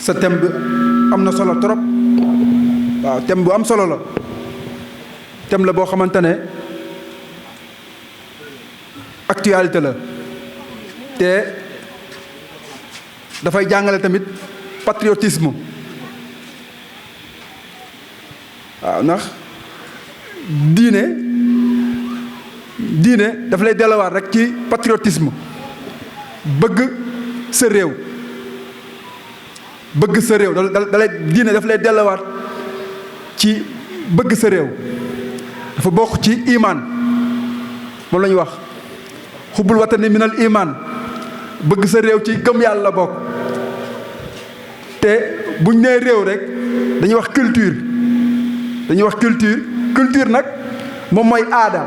sa thème bi am na solo trop waaw thème bu am solo la thème la boo xamante ne actualité la te dafay jàngale tamit patriotisme waaw ndax diine daf lay delluwaat rek ci patriotisme bëgg sa réew diine daf lay delluwaat ci bëgg sa réew dafa bokk ci imaan moom la ñuy wax xubbul watani minal imaan bëgg sa réew ci gëm yàlla la bokk te buñ nee réew rek dañuy wax culture nag moom mooy aada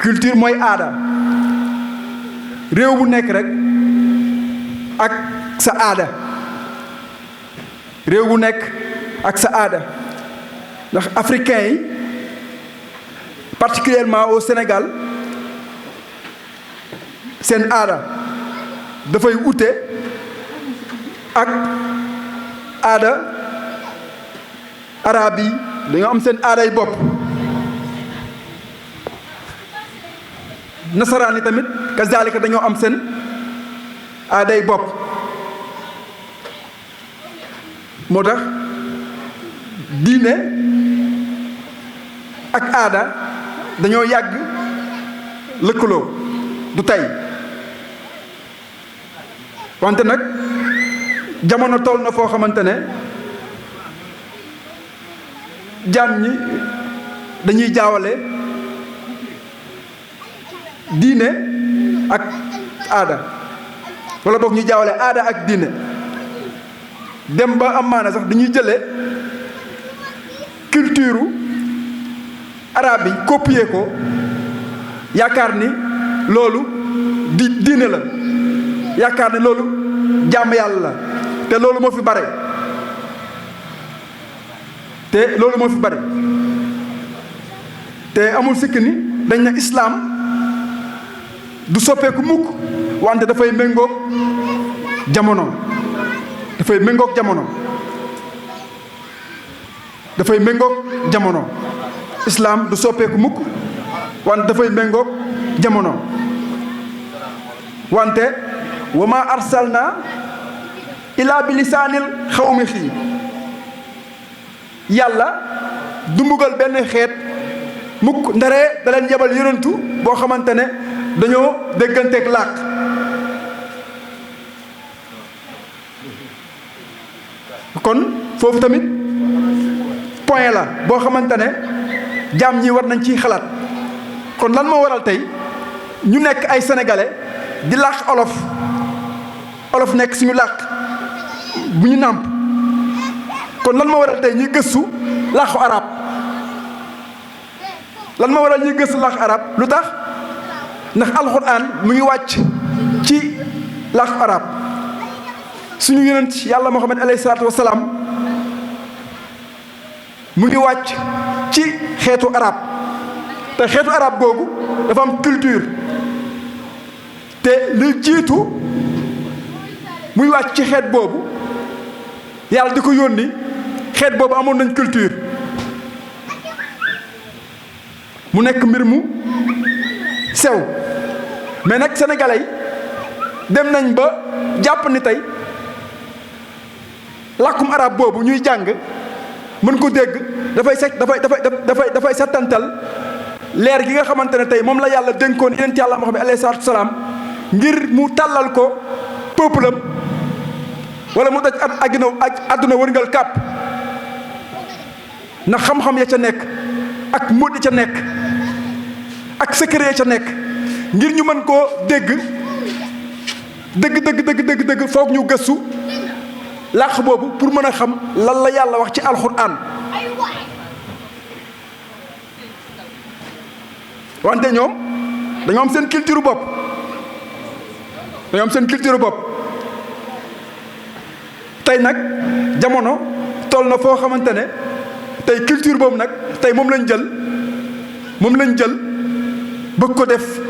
culture mooy aada réew bu nekk rek ak sa aada réew bu nekk ak sa aada ndax africains yi particulièrement au Sénégal seen aada dafay ute ak aada arabe yi dañoo am seen aaday bopp nasaraan yi tamit kazalika dañoo am seen aaday bopp moo tax diine ak aada dañoo yàgg lëkkaloo du tey wante nag jamono toll na foo xamante ne jaam ñi dañuy jaawale diine ak aada wala boog ñu jaawale aada ak diine dem ba amaana sax dañuy jële culture arabe yi copier ko yaakaar ni loolu diine la yaakaar ni loolu jàmm yàlla la te loolu moo fi bare te amul sikk ni dañ na islaam du soppeeku mukk wante dafay méngoog jamono islaam du soppeeku mukk wante dafay méngoog jamono wante wa ma arsalna illa bi lisaanil xawmi xii yàlla du mbugal benn xeet mukk ndaree da leen yebal yonentu boo xamante ne dañoo dégganteeg làkk kon foofu tamit point la boo xamante ne jaam ñi war nañ ciy xalaat kon lan moo waral tey ñu nekk ay sénégalais di làkk olof nekk suñu làkk bu ñu nàmp kon lan moo waral tey ñuy gëstu làkku arab lu tax ndax alxuraan mu ngi wàcc ci làkku arab suñu yonent yàlla Muhammad alayhi salaatu wasalaam mu ngi wàcc ci xeetu arab te xeetu arab googu dafa am culture te lu jiitu muy wàcc ci xeet boobu yàlla di ko yónni xeet boobu amoon nañ culture mu nekk mbir mu sew mais nag sénégalais yi dem nañ ba jàpp ni tey làkkum arab boobu ñuy jàng mën ko dégg dafay settantal leer gi nga xamante ne tey moom la yàlla dénkoon yonent yàlla Muhammad alayhi salaatu wasalaam ngir mu tàllal ko peuple am wala mu daj àdduna wërngal kàpp ndax xam-xam ya ca nekk ak mbóot ya ca nekk ak secret ya ca nekk ngir ñu mën koo dégg dëgg foog ñu gëstu làkk boobu pour mën a xam lan la yàlla wax ci alxuraan wante ñoom dañoo am seen culture bopp tey nag jamono toll na foo xamante ne tey culture boobu nag tey moom lañ jël bëgg ko def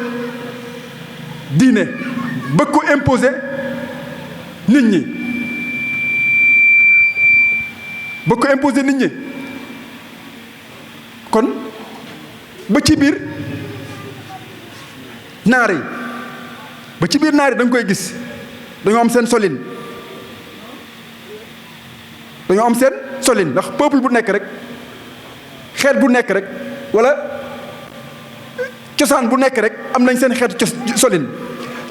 diine bëgg ko imposer nit ñi bëgg ko imposer nit ñi. kon ba ci biir naar yi da nga koy gis dañoo am seen solin ndax peuple bu nekk rek xeet bu nekk rek wala cosaan bu nekk rek am nañ seen xeetu solin.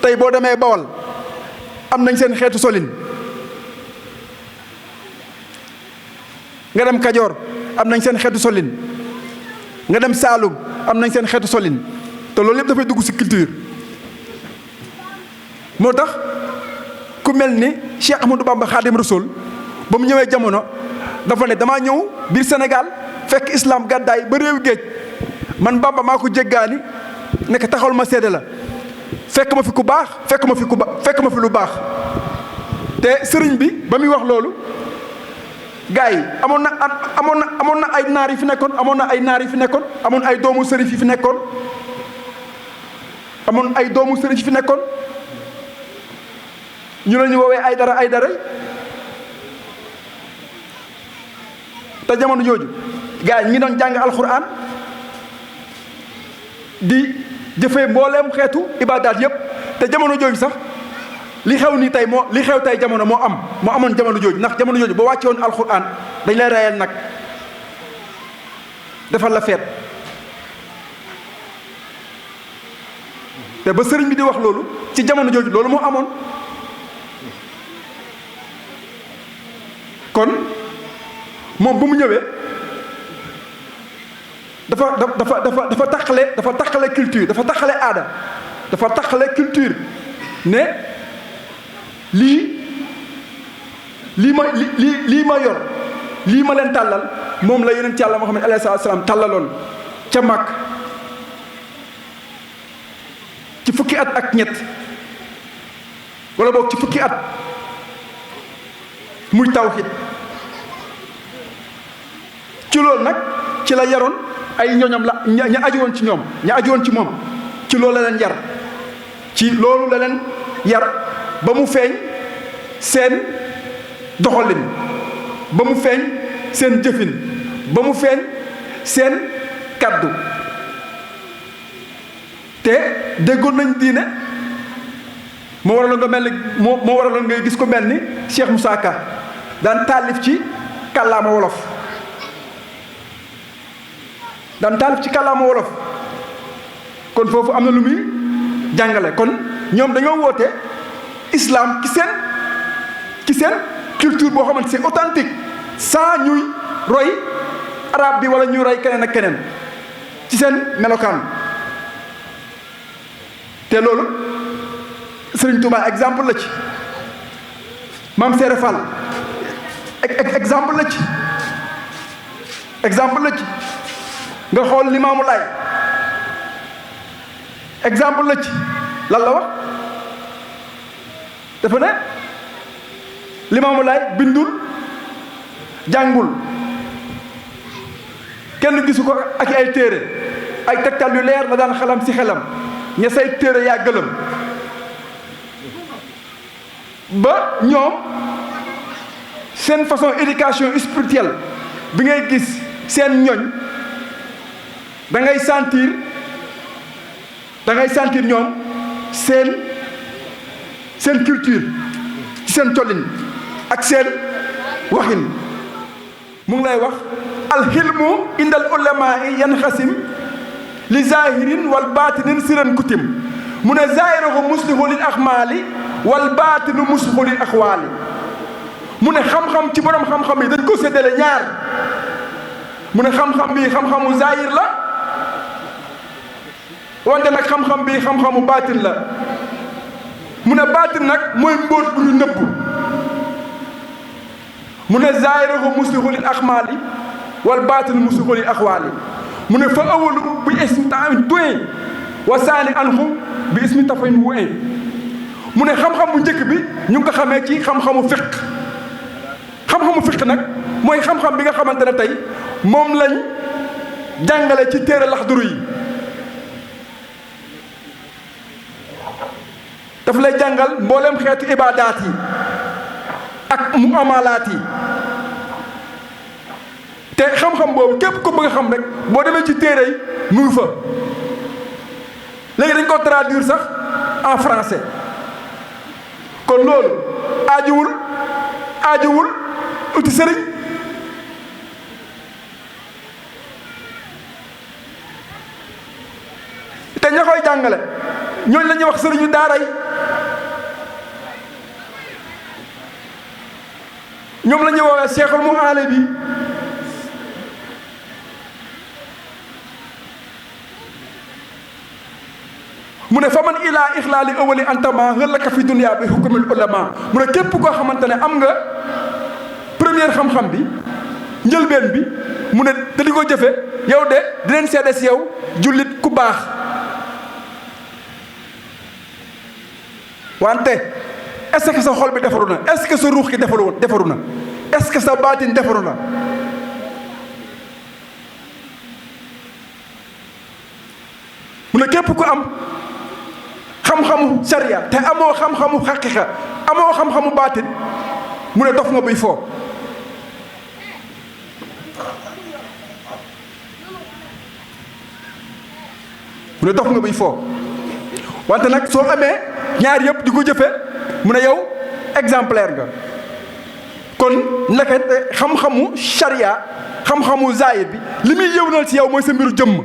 tey boo demee Bawal am nañ seen xeetu solin, nga dem Kajoor am nañ seen xeetu solin, nga dem Saalum am nañ seen xeetu solin, te loolu lépp dafay dugg ci culture. moo tax ku mel ni Cheikh Ahmadou Bamba Khadim Rassoul ba mu ñëwee jamono dafa ne damaa ñëw biir Sénégal fekk islam gàddaay ba réew géej, man Bamba maa ko jéggaani nekk taxawal ma seede la, fekk ma fi ku baax fekk ma fi lu baax. te sëriñ bi ba muy wax loolu gars yi amoon na ay naar yi fi nekkoon, amoon ay doomu sëriñ yi fi nekkoon, ñu la ñu woowee ay dara te jamono jooju gars yi ñi doon jàng alxuraan di jëfee mbooleem xeetu ibaadaat yépp. te jamono jooju sax li xew tey jamono moo amoon jamono jooju, ndax jamono jooju boo wàcce woon alxuraan dañ lay reyal nag defal la feet. te ba sëriñ bi di wax loolu ci jamono jooju loolu moo amoon. kon moom bu mu ñëwee dafa taqale culture, dafa taqale aada, dafa taqale culture ne lii ma yor, lii ma leen tàllal moom la yonent Yàlla Muhammad alayhi salaam tàllaloon ca Màkk ci fukki at ak ñett wala boog ci fukki at, muy tawhid. ci loolu nag ci la yaroon ay ñoñam la ña aju woon ci moom ci loolu la leen yar, ci loolu la leen yar ba mu feeñ seen doxalin, ba mu feeñ seen jëfin, ba mu feeñ seen kaddu. te déggoon nañ diine moo waraloon ngay gis ko mel ni Cheikh Moussa Ka daan taalif ci kàllaama wolof. kon foofu am na lu muy jàngale. kon ñoom dañoo woote islam ci seen culture boo xamante c'est authentique, sans ñuy roy arabe bi wala ñuy roy keneen ak keneen ci seen melokaan. te loolu Sëriñ Tuubaa exemple la ci, Maam Seere Fall exemple la ci, nga xool Limaamu Laay exemple la ci. lan la wax? dafa ne Limaamu Laay bindul jàngul, kenn gisu ko ak ay téere, ay tegtal yu leer la daan xalam ci xelam, ña say téere yaa gëlëm. ba ñoom seen façon éducation spirituelle bi ngay gis seen ñoñ da ngay sentir ñoom seen culture ci seen colin ak seen waxin. mu ngi lay wax alxilmu indal ulamaa yanxasim li zahirin wal baatinin siran kutim. mu ne zahiruhu muslihu lil axmaali wal baatinu muslihu lil axwaali. mu ne xam-xam ci borom xam-xam yi dañ ko séddale ñaar. mu ne xam-xam bi xam-xamu zahir la, wante nag xam-xam bi xam-xamu baatin la. mu ne baatin nag mooy mbóot bu ñu nëbb. mu ne zahiruhu muslihu lil axmaali wal baatinu muslihu lil axwaali. mu ne fa awalu bi ismi ta'in doy wa saani anhu bi ismi tafayn wu mu ne xam-xam bu njëkk bi ñu ngi ko xamee ci xam-xamu fiq. xam-xamu fiq nag mooy xam-xam bi nga xamante ne tey moom lañ jàngale ci téere laxduru yi. daf lay jàngal mboolem xeetu ibaadaat yi ak muamalaat yi. te xam-xam boobu képp ko bëgg a xam rek boo demee ci téere yi mu ngi fa. léegi dañ ko traduire sax en français kon loolu aajuwul uti sëriñ. te ña koy jàngale ñooñu la ñuy wax sëriñu daara yi ñoom la ñuy woowee seexul mu aale bi. mu ne fa man ilaa ixlaali awali antama hëllaka fi dunia bi hukumil ulama mu ne képp koo xamante ne am nga première xam-xam bi njëlbeen bi mu ne da di ko jëfe yow de dinañ seede si yow jullit ku baax. wante est-ce que sa xol bi defaru na est-ce que sa ruux gi defaru na est-ce que sa baatin defaru na. mu ne képp ku am xam-xamu sariya te amoo xam-xamu xaqiqa amoo xam-xamu baatin mu ne dof nga buy foo. mu ne dof nga buy foo wante nag soo amee ñaar yëpp di ko jëfe mu ne yow exemplaire nga. kon ndekete xam-xamu sariya xam-xamu zaahir bi li muy yëwnal ci yow mooy sa mbiru jëmm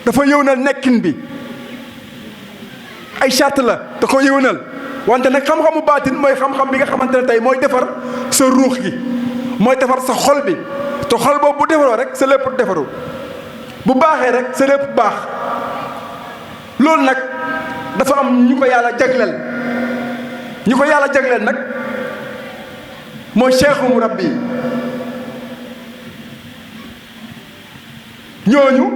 dafa yëwnal nekkin bi. ay charte la da ko yëwnal wante nag xam-xamu baatin mooy xam-xam bi nga xamante ne tey mooy defar sa ruux gi mooy defar sa xol bi te xol boobu bu defaroo rek sa lépp defaru bu baaxee rek sa lépp baax. loolu nag dafa am ñu ko yàlla jagleel nag mooy cheikhu murabbi ñooñu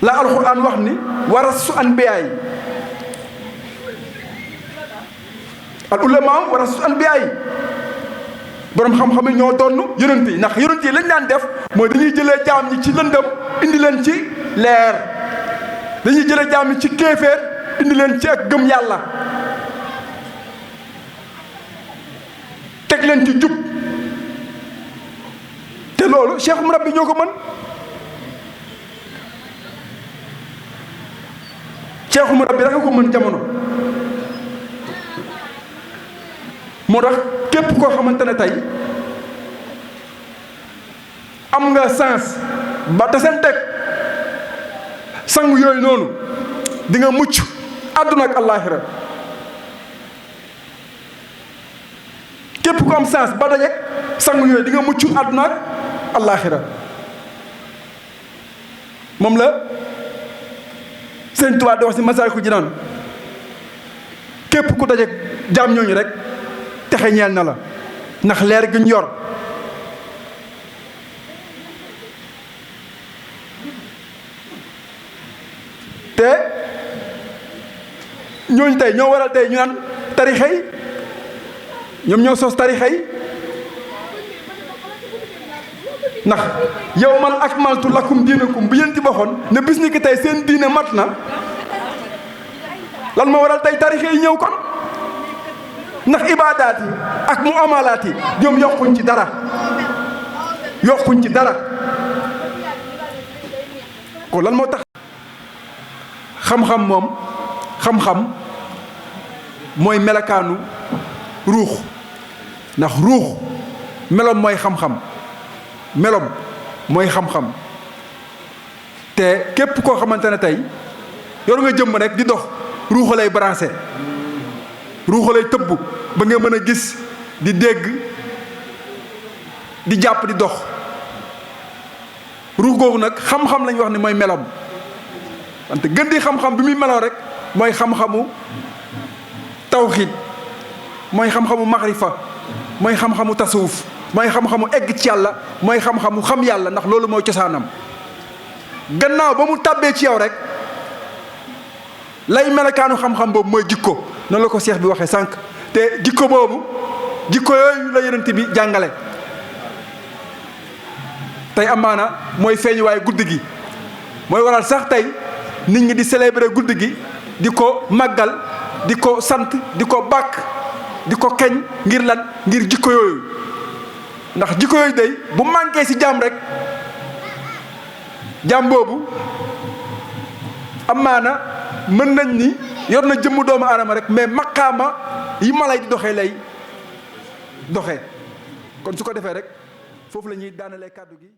la alxuraan wax ni warasu anbiyaa yi al ulamaa warasu anbiyaa yi borom xam-xam yi ñoo doon yonent yi ndax yonent yi lañ daan def mooy dañuy jëlee jaam ñi ci lëndëm indi leen ci leer dañuy jëlee jaam ñi ci kéeféer indi leen ci ak gëm yàlla teg leen ci jub te loolu cheikh murabbi ñoo ko mën. cheikh murabbi rek a ko mën jamono moo tax képp koo xamante ne tey am nga sens ba tasanteeg sangu yooyu noonu di nga mucc àdduna ak àllaaxira képp ku am sens ba dajeeg sangu yooyu di nga mucc àdduna ak àllaaxira moom la Sëñ Tuubaa di wax si Masaalikul Jinaan képp ku dajeeg jaam ñooñu rek texe ñeel na la ndax leer gi ñu yor te ñooñu tey ñoo waral tey ñu naan tarixa yi ñoom ñoo sos tarixa yi ndax yow man akmaltu lakum diinakum bu yéen ti waxoon ne bis ni ki tey seen diine mat na lan moo waral tey tarixa yi ñëw kon ndax ibaadaat yi ak mu amalaat yi ñoom yokkuñ ci dara kon lan moo tax xam-xam moom xam-xam mooy melakaanu ruux ndax ruux melom mooy xam-xam melom mooy xam-xam te képp koo xamante ne tey yor nga jëmm rek di dox ruuxa lay branché ruuxa lay tëbb ba nga mën a gis di dégg di jàpp di dox ruux googu nag xam-xam lañ wax ni mooy melom wante gën di xam-xam bi muy meloo rek mooy xam-xamu tawxiid mooy xam-xamu maxrifa mooy xam-xamu tasawuf mooy xam-xamu egg ci yàlla mooy xam-xamu xam yàlla ndax loolu mooy cosaanam gannaaw ba mu tàbbee ci yow rek lay melakaanu xam-xam boobu mooy jikko noonu la ko seex bi waxee sànq te jikko boobu jikko yooyu la yonent bi jàngale tey amaana mooy feeñuwaay guddi gi mooy waral sax tey nit ñi di célébrer guddi gi di ko màggal di ko sant di ko bàkk di ko keñ ngir lan ngir jikko yooyu ndax jikko yooyu day bu manqué ci jaam rek jaam boobu amaana mën nañ ni yor na jëmm doomu aadama rek mais maqaama yi malay di doxee lay doxee kon su ko defee rek foofu la ñuy daanalee kàddu gi